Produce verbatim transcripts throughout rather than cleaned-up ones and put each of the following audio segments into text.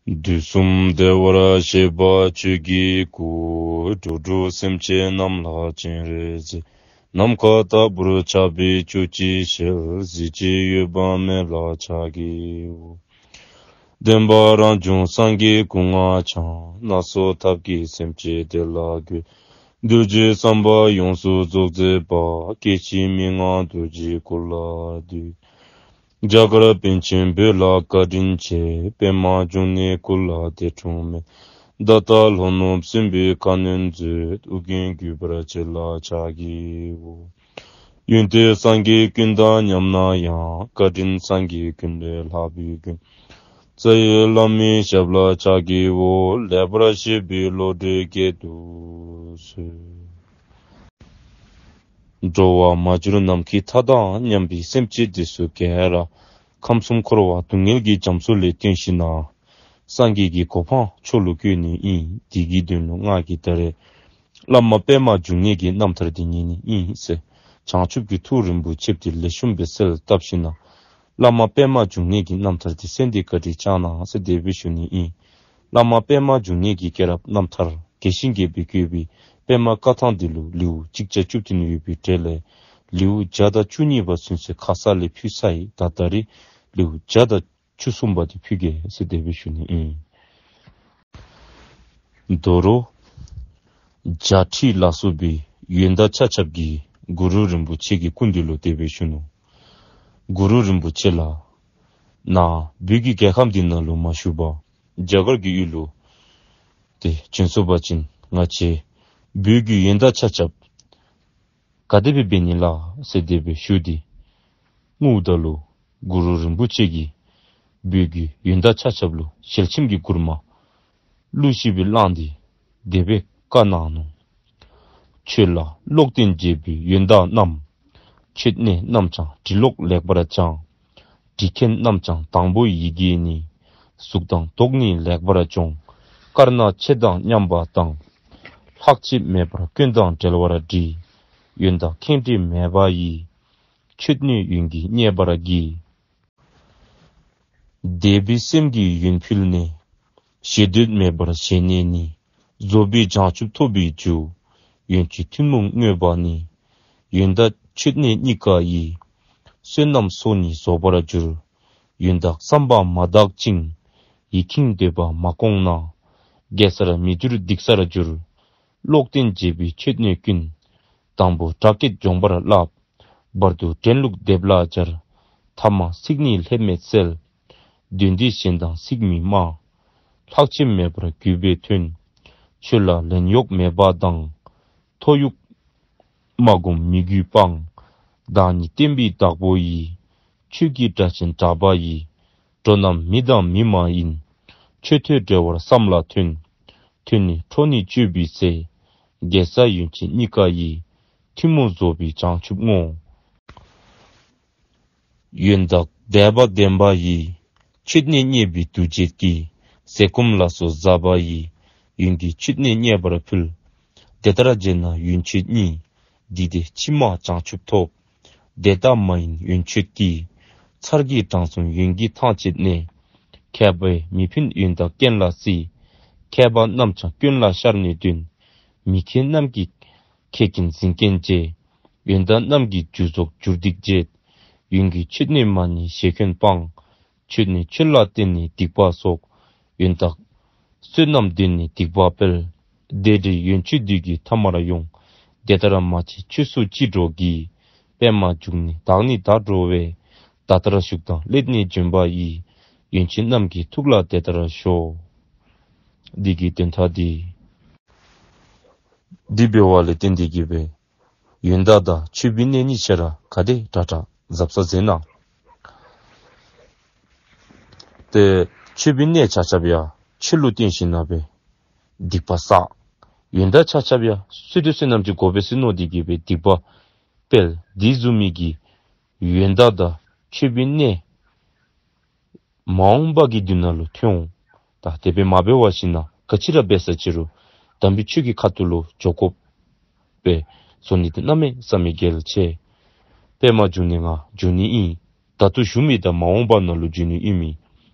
དུས་གསུམ་བདེ་བར་གཤེགས་པ་ཆོས་ཀྱི་སྐུ། འགྲོ་དྲུག་སེམས་ཅན་རྣམས་ལ་སྤྱན་རས་གཟིགས། ནམ་མཁའ་ལྟ་བུར་ཁྱབ་པའི་བཅུ་གཅིག་ཞལ། གཟི་བརྗིད་གཡོ་བ་མེད་ལ་ཕྱག་བགྱིའོ། བདེན་པ་རང་བྱུང་སངས་རྒྱས་སྐུ་ལྔ་འཆང་། སྣ་ཚོགས་ཐབས་ཀྱིས་སེམས་ཅན་བདེ་ལ་འགོད། གདུལ་བྱའི་བསམ་པ་ཡོངས་སུ་རྫོགས་མཛད་པ། སྐྱེ་འཆི་མི་མངའ་རྡོ་རྗེའི་སྐུ་ལ་འདུད། རྒྱ་གར་པཎ་ཆེན་བོད་ལ་བཀའ་དྲིན་ཆེ། པདྨ་འབྱུང་གནས་སྐུ་ལ་འདས་འཁྲུངས་མེད། ད་ལྟ་ལྷོ་ནུབ་སྲིན་པོའི་ཁ་གནོན་མཛད། ཨོ་རྒྱན་བརྒྱུད་པར་བཅས་ལ་ཕྱག་བགྱིའོ། ཡོན་ཏན་སངས་རྒྱས་ཀུན་དང་མཉམ་ན་ཡང་། བཀའ་དྲིན་སངས་རྒྱས་ཀུན་ལས་ལྷག་པའི་མགོན། རྩ་བའི་བླ་མའི་ཞབས་ལ་ཕྱག་བགྱིའོ། ལེགས་པར་བཤད་པའི་བློ་གྲོས་བསྐྱེད་དུ་གསོལ། འགྲོ་བ་མ་གྱུར་ནམ་མཁའི་མཐའ་དང་མཉམ་པའི་སེམས་ཅན་འདི་ཚུ་ག་ར་ཁམས་གསུམ་འཁོར་བ་སྡུག་བསྔལ་གྱི་རྒྱ་མཚོ་ལས་བཏོན་ཞིནམ་ལས་སངས་རྒྱས་ཀྱི་གོ་འཕང་མཆོག་ལུ་བཀོད་ནི་ཨིན། དེ་གི་དོན་ལུ་ང་གིས་ད་རེས་བླ་མ་པདྨ་འབྱུང་གནས་ཀྱི་རྣམ་ཐར་འདི་ཉན་ནི་ཨིན་ཟེར་བྱང་ཆུབ་ཀྱི་ཐུགས་རིན་པོ་ཆེ་འདི་ལེགས་ཤོམ་སྦེ་གསལ་བཏབ་ཞིནམ་ལས་བླ་མ་པདྨ་འབྱུང་གནས་ཀྱི་རྣམ་ཐར་འདི་གསན་ཏེ་བཀའ་དྲིན་བསྐྱང་གནང་ཟེར་དེ་སྦེ་ཞུ་ནི་ཨིན། བླ་མ་པདྨ་འབྱུང་གནས་ཀྱི་སྐྱེས་རབས་རྣམ་ཐར་རྒྱས་ཤིང་རྒྱས་པར་བཀོད་པའི་པདྨ་བཀའ་ཐང་འདི་ལུ་ལེའུ་གཅིག་བརྒྱ་བཅུ་བདུན་ཡོད་པའི་གྲས་ལས་ལེའུ་བརྒྱ་དང་བཅུ་གཉིས་པ་ཚུན་ཚོད་ཁ་ཙ་ལས་ཕུལ་ཚར་ཡི། ད་ད་རེས་ལེའུ་བརྒྱ་དང་བཅུ་གསུམ་པ་འདི་ཕུལ་གེ་ཟེར་དེ་སྦེ་ཞུ་ནི་ཨིན། དོ་རུང་བརྒྱད་ཁྲི་ལ་སོགས་པའི་ཡོན་བདག་ཆ་ཁྱབ་ཀྱིས་གུ་རུ་རིན་པོ་ཆེ་གི་སྐུ་མདུན་ལུ་དེ་སྦེ་ཞུ་ནུག། གུ་རུ་རིན་པོ་ཆེ་ལགས། ནཱ་བོད་ཀྱི་རྒྱལ་ཁམས་འདི་ནང་ལུ་མ་བཞུགས་པར་རྒྱ་གར་གྱི་ཡུལ་ལུ་ཏེ་བྱོན་སོང་པ་ཅིན་ང་བཅས་བོད་ཀྱི་ཡོན་བདག་ཆ་ཁྱབ་ག་དེ་སྦེ་འབད་ནི་ལགས་ཟེར་དེ་སྦེ་ཞུ་སྟེ་སྔུ་ད་ལུ་གུ་རུ་རིན་པོ་ཆེ་གིས་བོད་ཀྱི་ཡོན་བདག་ཆ་ཁྱབ་ལུ་ཞལ་ཆེམས་ཀྱི་མགུར་མ་གླུ་ཞིག་སྦེ་བླངས་ཏེ་དེ་སྦེ་བཀའ་གནང་ནུག། ཆོས་ལ་ཀློག་འདོན་བྱེད་པའི་ཡོན་བདག་རྣམས། མཆོད་གནས་རྣམས་ཀྱང་འབྲི་ཀློག་ལེགས་པར་སྦྱང་། འབྲི་མཁན་རྣམས་ཀྱང་དང་པོ་ཡི་གེ་ནི། གཟུགས་དང་མདོག་ནི་ལེགས་པར་སྦྱོང་། དཀར་ནག་ཕྱེད་དང་མཉམ་པ་དང་། ལྷག་ཆད་མེད་པར་སྐྱོན་དང་བྲལ་བར་འབྲི། ཡོན་བདག་ཁེངས་དྲེགས་མེད་པ་ཡིས། མཆོད་གནས་ཡོན་གྱིས་མཉེས་པར་བགྱི། དད་པའི་སེམས་ཀྱིས་ཡོན་ཕུལ་ནས། ཞེ་འདོད་མེད་པར་བཞེས་ནས་ནི། རྫོགས་པའི་བྱང་ཆུབ་ཐོབ་པའི་རྒྱུ། ཡོན་མཆོད་ཐུན་མོང་བསྔོས་པ་ནི། ཡོན་བདག་མཆོད་གནས་གཉིས་ཀ་ཡི། བསོད་ནམས་ཚོགས་ནི་རྫོགས་པར་འགྱུར། ཡོན་བདག་བསམ་པ་མ་དག་ཅིང་། ཡིད་ཁེངས་འདོད་པ་མ་སྐོང་ན། དགེ་རྩར་མི་འགྱུར་སྡིག་རྩར་འགྱུར། ཀློག་འདོན་བྱེད་པའི་མཆོད་གནས་ཀུན། དང་པོ་སྒྲ་སྐད་འབྱོངས་པར་བསླབ། བར་དུ་འདྲེན་ལུགས་སྡེབ་ལ་སྦྱར། ཐ་མ་ཚིག་ནི་ལྷད་མེད་གསལ། དོན་འདི་གཞན་དང་གཅིག་མིན་སྨྲ། ལྷག་ཆད་མེད་པར་གུས་པས་འདོན། ཆོས་ལ་ལན་གཡོག་མེད་པ་དང་། ཐོ་ཡུག་མ་བསྒོམ་མི་རྒྱུད་སྤང་། བདག་ཉིད་བསྟན་པའི་བདག་པོ་ཡི། ཆོས་ཀྱི་སྒྲ་ཆེན་གྲགས་པ་ཡིས། འགྲོ་རྣམས་མི་དང་མི་མ་ཡིན། ཆོས་ཐོས་གྲོལ་བར་བསམ་ལ་འདོན། འདོན་ནས་ཁྲོ་ནི་གཅོད་པའི་ཚེ། དགེ་རྩ་ཡོན་མཆོད་གཉིས་ཀ་ཡི། ཐུན་མོང་རྫོགས་པའི་བྱང་ཆུབ་བསྔོ། ཡོན་བདག་དད་པ་ལྡན་པ་ཡིས། མཆོད་གནས་མཉེས་པའི་འདུ་བྱེད་ཀྱིས། ཟས་སྐོམ་ལ་སོགས་བཟའ་བ་ཡི། ཡོན་གྱིས་མཆོད་གནས་མཉེས་པར་ཕུལ། དེ་ལྟར་བྱས་ན་ཡོན་མཆོད་གཉིས། འདི་དེ་ཕྱི་མ་བྱང་ཆུབ་ཐོབ། དེ་ལྟ་མ་ཡིན་ཡོན་མཆོད་ཀྱིས། ཚར་གྱི་གྲངས་སུ་ཡོན་གྱིས་ཐང་བཅད་ནས། མཁས་པས་མི་ཕན་ཡོན་བདག་རྐྱེན་ལ་བརྩི། མཁས་པ་རྣམས་ཀྱང་སྐྱོན་ལ་ཤར་ནས་འདོན། མི་མཁས་རྣམས་ཀྱིས་མཁས་རྐྱེན་འཛིན་རྐྱེན་བྱེད། ཡོན་བདག་རྣམས་ཀྱིས་རྒྱུ་རྫོགས་འགྱུར་སྡིག་བྱེད། ཡོན་གྱིས་མཆོད་གནས་མ་ནི་ཞེ་འཁོན་སྤང་། མཆོད་གནས་ཆོས་ལ་བརྟེན་ནས་སྡིག་པ་གསོག། ཡོན་བདག་བསོད་ནམས་ལྡན་ནས་སྡིག་པ་སྤེལ། དེ་འདྲའི་ཡོན་མཆོད་བདུད་ཀྱི་མཐའ་མར་ཡོང་། དེ་ལྟར་མ་བྱས་ཆོས་སུ་ཅི་འགྲོ་བགྱི། པདྨ་འབྱུང་གནས་བདག་ནི་བདག་འགྲོ་བས། ད་ལྟར་བཞུགས་དང་སླད་ནས་འབྱོན་པ་ཡི། ཡོན་མཆོད་རྣམས་ཀྱི་ཐུགས་ལ་དེ་ལྟར་ཞོག། འདི་གི་དོན་དག་འདི། འདི་འབད་བ་ལས་བརྟེན་ཏེ་གི་སྦེ་ཡོན་བདག་དང་མཆོད་པའི་གནས་གཉིས་ཆ་ར་ག་དེ་དྲག་དྲག་གཟབ་གཟབ་མཛད་གནང་། ཏེ་མཆོད་པའི་གནས་ཆ་ཁྱབ་ཡང་ཆོས་ལུ་བརྟེན་ཞིནམ་ལས་སྦེ་སྡིག་པ་བསགས། ཡོན་བདག་ཆ་ཁྱབ་ཡང་བསོད་བདེ་བསོད་ནམས་ཅིག་དགོ་པས་ཟེར་མནོ་སྟེ་གི་སྦེ་སྡིག་པ་སྤེལ། འདི་བཟུམ་མའི་གི་ཡོན་བདག་དང་མཆོད་པའི་གནས་མ་འོངས་པ་གི་དུས་ནང་ལུ་ཐོན་འོང་། ད་དེ་སྦེ་མ་འབད་བ་ཅིན་ག་ཅི་ར་འབད་ས་ཅི་རུང་དམ་པའི་ཆོས་ཀྱི་ཁ་ཐུག་ལུ་འགྱོ་དགོ་པས། བཟོ་ནི་འདི་གནམ་མེད་ས་མེད་གལ་ཆེ། པདྨ་འབྱུང་གནས་ང་འབྱོན་ནི་ཨིན། ད་ལྟོ་བཞུགས་མི་དང་མ་འོངས་པ་ནང་ལུ་འབྱོན་ནི་ཨིན་མི།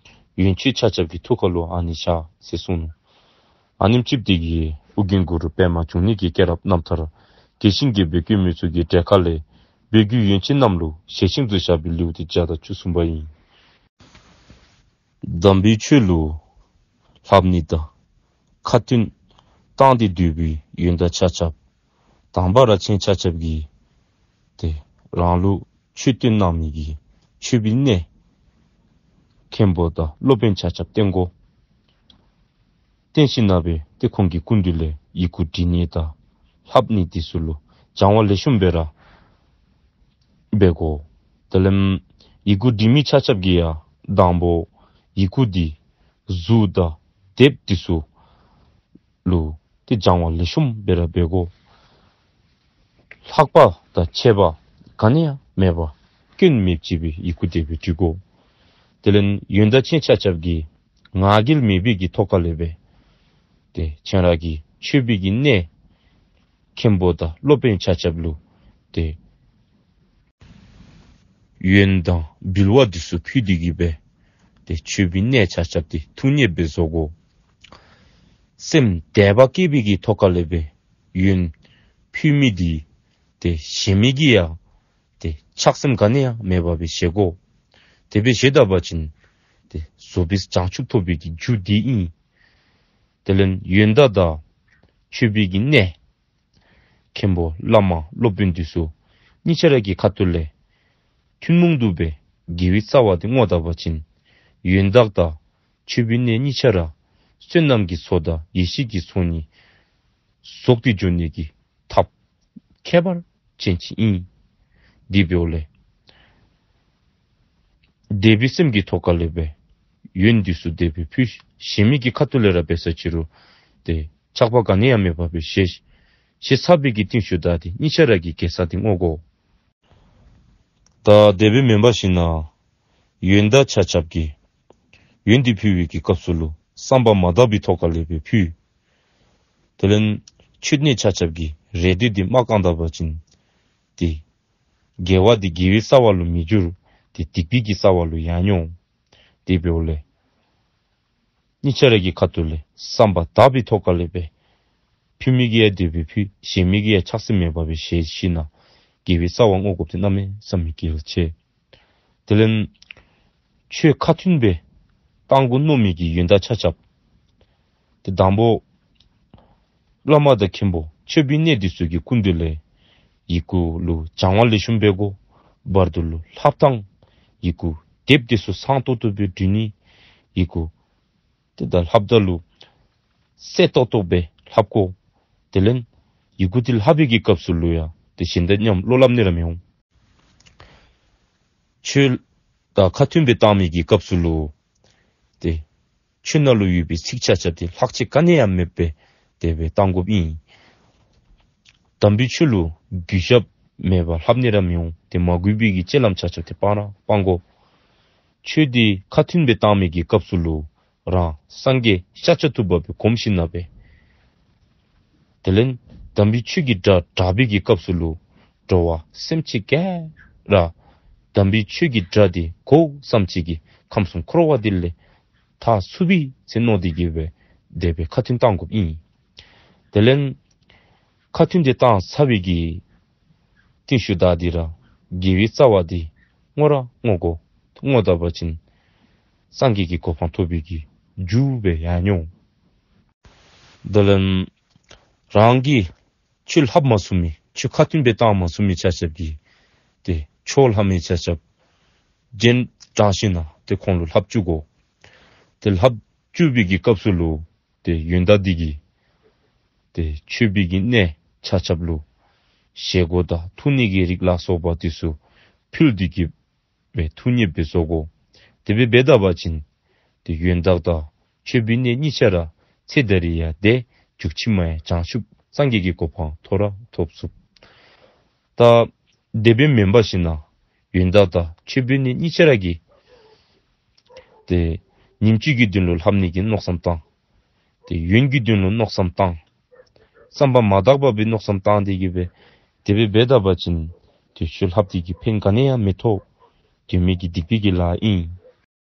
ཡོན་མཆོད་ཆ་ཁྱབ་ཀྱི་ཐུགས་ཁ་ལུ་ཨ་ནི་བཞག་ཟེར་གསུངས་ནུག། ཨ་ནེམ་ཅིག་འདི་གིས་ཨོ་རྒྱན་གུ་རུ་པདྨ་འབྱུང་གནས་ཀྱི་སྐྱེས་རབས་རྣམ་ཐར་རྒྱས་ཤིང་རྒྱས་པར་བཀོད་མི་ཚུ་གི་གྲས་ཁ་ལས་བོད་ཀྱི་ཡོན་ཆེན་རྣམས་ལུ་ཞལ་ཆེམས་སུ་བཞག་པའི་ལེའུ་སྟེ་བརྒྱ་དང་བཅུ་གསུམ་པ་ཨིན། དམ་པའི་ཆོས་ལུ་ལྷབ་ནི་དང་ཁ་ཏོན་བཏང་སྟེ་སྡོད་པའི་ཡོན་བདག་ཆ་ཁྱབ་དང་པ་ར་ཁྱེད་ཆ་ཁྱབ་ཀྱིས་ཏེ་རང་ལུ་ཆོས་སྟོན་གནང་མི་གི་མཆོད་པའི་གནས་མཁན་པོ་དང་སློབ་དཔོན་ཆ་ཁྱབ་བསྟེན་དགོ། བསྟེན་ཞིནམ་ལས་ཏེ་ཁོང་གི་སྐུ་མདུན་ལས་ཡི་གུ་འབྲི་ནི་དང་ལྷབ་ནི་འདི་ཚུ་ལུ་སྦྱང་བ་ལེགས་ཤོམ་སྦེ་ར་འབད་དགོ། དེ་ལས་ཡི་གུ་འབྲི་མི་ཆ་ཁྱབ་ཀྱིས་ཡང་དང་པ་ཡི་གུ་འདི་གཟུགས་དང་དེབ་འདི་ཚུ་ལུ་ཏེ་སྦྱང་བ་ལེགས་ཤོམ་སྦེ་ར་འབད་དགོ། ལྷག་པ་དང་ཆད་པ་ག་ནི་ཡང་མེད་པར་སྐྱོན་མེདཔ་ཅིག་སྦེ་ཡི་གུ་དེ་སྦེ་འབྲི་དགོ། དེ་ལས་ཡོན་བདག་ཁྱེད་ཆ་ཁྱབ་ཀྱིས་ང་རྒྱལ་མེད་པའི་གི་ཐོག་ཁ་ལས་སྦེ་ཏེ་ཁྱེད་ར་གི་མཆོད་པའི་གི་གནས་མཁན་པོ་དང་སློབ་དཔོན་ཆ་ཁྱབ་ལུ་ཏེ་ཡོན་དང་འབུལ་བ་འདི་ཚུ་ཕུལ་ཏེ་གི་སྦེ་ཏེ་མཆོད་པའི་གནས་ཆ་ཁྱབ་འདི་ཐུགས་མཉེས་སྦེ་བཟོ་དགོ། སེམས་དད་པ་སྐྱེས་པའི་གི་ཐོག་ཁ་ལས་སྦེ་ཡོན་ཕུལ་མི་འདི་ཏེ་གཞན་མི་གིས་ཡང་ཏེ་ཆགས་སེམས་ག་ནི་ཡང་མེད་པར་སྦེ་བཞེས་དགོ། དེ་སྦེ་བཞེས་ད་པ་ཅིན་ཏེ་བཟོད་པའི་བྱང་ཆུབ་ཐོབ་པའི་གི་རྒྱུ་འདི་ཨིན། དེ་ལས་ཡོན་བདག་དང་མཆོད་པའི་གི་གནས་མཁན་པོ་བླ་མ་སློབ་དཔོན་འདི་ཚུ་གཉིས་ཆ་ར་གི་ཁ་ཐུག་ལས་ཐུན་མོང་དུ་སྦེ་དགེ་བའི་རྩ་བ་འདི་བསྔོ་ད་པ་ཅིན་ཡོན་བདག་དང་མཆོད་པའི་གནས་གཉིས་ཆ་ར་བསོད་ནམས་ཀྱི་ཚོགས་དང་ཡེ་ཤེས་ཀྱི་ཚོགས་གཉིས་རྫོགས་ཏེ་འགྱོ་ནི་གི་ཐབས་ཁྱད་པར་ཅན་ཅིག་ཨིན། དེ་འབདཝ་ལས་དད་པའི་སེམས་ཀྱི་ཐོག་ཁ་ལས་སྦེ་ཡོན་འདི་ཚུ་དེ་སྦེ་ཕུལ། གཞན་མི་གི་ཁ་ཐུག་ལས་ར་འབད་ས་ཅི་རུང་ཏེ་ཆགས་པ་ག་ནི་ཡང་མེད་པར་སྦེ་བཞེས། བཞེས་ཚར་བའི་གི་རྟིང་ཤུལ་ད་ཏེ་གཉིས་ཆ་ར་གིས་དགེ་རྩ་འདི་བསྔོ་དགོ། ད་དེ་སྦེ་མེན་པར་ཞིན་ན་ཡོན་བདག་ཆ་ཁྱབ་ཀྱིས་ཡོན་འདི་ཕུལ་བའི་གི་སྐབས་སུ་ལུ་བསམ་པ་མ་དག་པའི་ཐོག་ཁ་ལས་སྦེ་ཕུལ། དེ་ལས་མཆོད་གནས་ཆ་ཁྱབ་ཀྱིས་རེ་འདོད་འདི་མ་བསྐང་ད་པ་ཅིན་ཏེ་དགེ་བ་འདི་དགེ་བའི་རྩ་བ་ལུ་མི་འགྱུར། ཏེ་སྡིག་པའི་གི་རྩ་བ་ལུ་ཡང་འགྱོ། དེ་འབདཝ་ལས་གཉིས་ཆ་ར་གི་ཁ་ཐུག་ལས་བསམ་པ་དག་པའི་ཐོག་ཁ་ལས་སྦེ་ཕུལ་མི་གིས་ཡང་དེ་སྦེ་ཕུལ། བཞེས་མི་གིས་ཡང་ཆགས་སེམས་མེད་པར་སྦེ་བཞེས་ཞིན་ན་དགེ་བའི་རྩ་བ་བསྔོ་དགོཔ་འདི་གནམ་མེད་ས་མེད་གལ་ཆེ། དེ་ལས་ཆོས་ཁ་ཐུན་སྦེ་བཏང་དགོ་མནོ་མི་གི་ཡོན་བདག་ཆ་ཁྱབ་ཏེ་དང་པ་བླ་མ་དང་མཁན་པོ་མཆོད་པའི་གནས་འདི་ཚུ་གི་སྐུ་མདུན་ལས་ཡི་གུ་ལུ་སྦྱང་བ་ལེགས་ཤོམ་འབད་དགོ། བར་དུ་ལུ་ལྷབ་ཐངས་ཡི་གུ་དེབ་འདི་ཚུ་གསང་ཏོག་ཏོ་སྦེ་འབྲི་ནི། ཡི་གུ་ཏེ་ད་ལྷབ་ད་ལུ་གསལ་ཏོག་ཏོ་སྦེ་ལྷབ་དགོ། དེ་ལས་ཡི་གུ་འདི་ལྷབ་པའི་གི་སྐབས་སུ་ལུ་ཡང་ཏེ་གཞན་དང་མཉམ་བློ་སླབ་ནི་ར་མི་འོང་། ཆོས་དང་ཁ་ཐུན་སྦེ་བཏང་མི་གི་སྐབས་སུ་ལུ་ཏེ་ཆོས་ནང་ལུ་ཡོད་པའི་ཚིག་ཆ་ཁྱབ་འདི་ལྷག་ཆད་ག་ནི་ཡང་མེདཔ་སྦེ་དེ་སྦེ་བཏང་དགོཔ་ཨིན། དམ་པའི་ཆོས་ལུ་གུས་ཞབས་མེད་པར་ལྷབ་ནི་ར་མི་འོང་། ཏེ་མ་གུས་པའི་གི་སྤྱོད་ལམ་ཆ་ཁྱབ་འདི་སྤང་ར་སྤང་དགོ། ཆོས་འདི་ཁ་ཐུན་སྦེ་བཏང་མི་གི་སྐབས་སུ་ལུ་རང་སངས་རྒྱས་ཤཱཀྱ་ཐུབ་པ་སྦེ་སྒོམ་ཞིན་ན་སྦེ་དེ་ལས་དམ་པའི་ཆོས་ཀྱི་སྒྲ་གྲགས་པའི་གི་སྐབས་སུ་ལུ་འགྲོ་བ་སེམས་ཅན་ག་ར་དམ་པའི་ཆོས་ཀྱི་སྒྲ་འདི་གོ་ཙམ་ཅིག་གིས་ཁམས་གསུམ་འཁོར་བ་འདི་ལས་ཐར་ཚུགས་པས་ཟེར་མནོ་སྟེ་གི་སྦེ་དེ་སྦེ་ཁ་ཐུན་བཏང་དགོཔ་ཨིན། དེ་ལས་ཁ་ཐུན་འདི་བཏང་ཚར་བའི་གི་རྟིང་ཤུལ་ད་འདི་ར་དགེ་བའི་རྩ་བ་འདི་བསྔོ་ར་བསྔོ་དགོ། བསྔོ་ད་པ་ཅིན་སངས་རྒྱས་ཀྱི་གོ་འཕང་ཐོབ་པའི་གི་རྒྱུ་སྦེ་ཡང་འགྱོ། དེ་ལས་རང་གིས་ཆོས་ལྷབ་མ་ཚུགས་མི་ཆོས་ཁ་ཐུན་སྦེ་བཏང་མ་ཚུགས་མི་ཆ་ཁྱབ་ཀྱིས་ཏེ་ཆོས་ལྷབ་མི་ཆ་ཁྱབ་རྒྱན་དྲངས་ཞིན་ན་ཏེ་ཁོང་ལུ་ལྷབ་བཅུག་དགོ། ཏེ་ལྷབ་བཅུག་པའི་གི་སྐབས་སུ་ལུ་ཏེ་ཡོན་བདག་འདི་གིས་ཏེ་མཆོད་པའི་གི་གནས་ཆ་ཁྱབ་ལུ་བཞེས་སྒོ་དང་འཐུང་ནི་གི་རིགས་ལ་སོགས་པ་འདི་ཚུ་ཕུལ་ཏེ་གི་སྦེ་ཐུགས་མཉེས་སྦེ་བཟོ་དགོ། དེ་སྦེ་འབད་ད་པ་ཅིན་ཏེ་ཡོན་བདག་དང་མཆོད་པའི་གནས་གཉིས་ཆ་ར་ཚེ་འདི་ར་ཡང་བདེ། མཇུག་ཕྱི་མ་ཡང་བྱང་ཆུབ་སངས་རྒྱས་ཀྱི་གོ་འཕང་ཐོབ་ར་ཐོབ་ཚུགས། ད་དེ་སྦེ་མེན་པར་ཞིན་ན་ཡོན་བདག་དང་མཆོད་པའི་གནས་གཉིས་ཆ་ར་གིས་ཏེ་ཉིནམ་གཅིག་གི་དོན་ལུ་ལྷབ་ནི་གི་མནོ་བསམ་བཏང་། ཏེ་ཡོན་གྱི་དོན་ལུ་མནོ་བསམ་བཏང་། བསམ་པ་མ་དག་པ་སྦེ་མནོ་བསམ་བཏང་སྟེ་གི་སྦེ་དེ་སྦེ་འབད་ད་པ་ཅིན་ཏེ་ཆོས་ལྷབ་སྟེ་གི་ཕན་ག་ནི་ཡང་མི་ཐོགས། དོན་མེད་ཀྱི་སྡིག་པའི་གི་ལཱ་ཨིན།